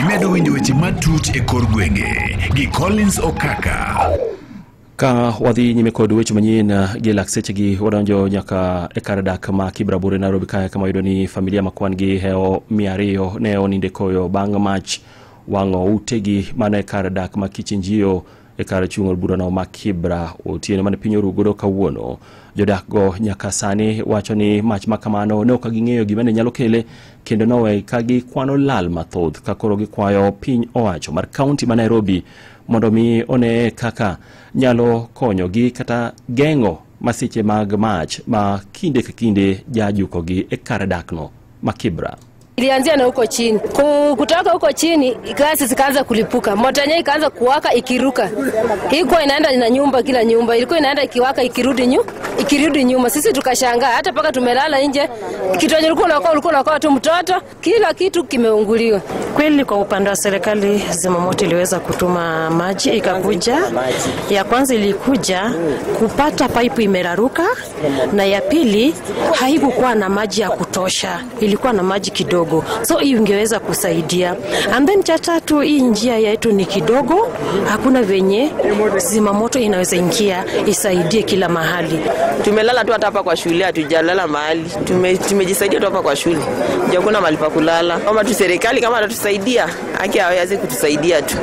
Imedo winjo weche matuch e kor gwenge gi Collins Okaka. Ka wadhi nyime kod weche manyien gi lak sechegi, wadonjo nyaka e kar dak ma Kibra Bure Nairobi kae, kama yudo ni familia ma kwan gi hewo 200 ne oninde koyo bang' mach wang'o utegi mana e kar dak ma Kichinjio e kar chung' od burano ma Kibra otieno mane piny oru godo kawuono. Jodak go nyaka sani wacho ni mach ma kamano ne ok ging'eyo gima ne nyalo kele, kendo nowe ka gikwano lal mathoth, ka koro gikwayo piny owacho mar kaunti ma Nairobi mondo mi one kaka nyalo konyogi kata geng'o masiche mag mach ma kinde ka kinde jajukogi e kar dakno ma Kibra. Ilianzia na huko chini. Kutoka huko chini gasi zikaanza kulipuka. Moto yenyewe ikaanza kuwaka ikiruka. Ilikuwa inaenda na nyumba, kila nyumba ilikuwa inaenda ikiwaka ikirudi nyuma. Sisi tukashangaa hata paka tumelala nje. Kitu yenye ulikuwa unakuwa tu mtoto, kila kitu kimeunguliwa. Kweli kwa upande wa serikali zimamoto iliweza kutuma maji ikakuja. Ya kwanza ilikuja kupata paipu imeraruka, na ya pili haikuwa na maji ya kutosha, ilikuwa na maji kidogo. So hii ingeweza kusaidia. And then cha tatu, hii njia yetu ni kidogo, hakuna venye zimamoto inaweza ingia isaidie kila mahali. Tumelala tu hata hapa kwa shule, hatujalala mahali. Tumejisaidia tu hapa kwa shule. Hakuna mahali pa kulala. Kama tu serikali kama atatusaidia, haki hawezi kutusaidia tu.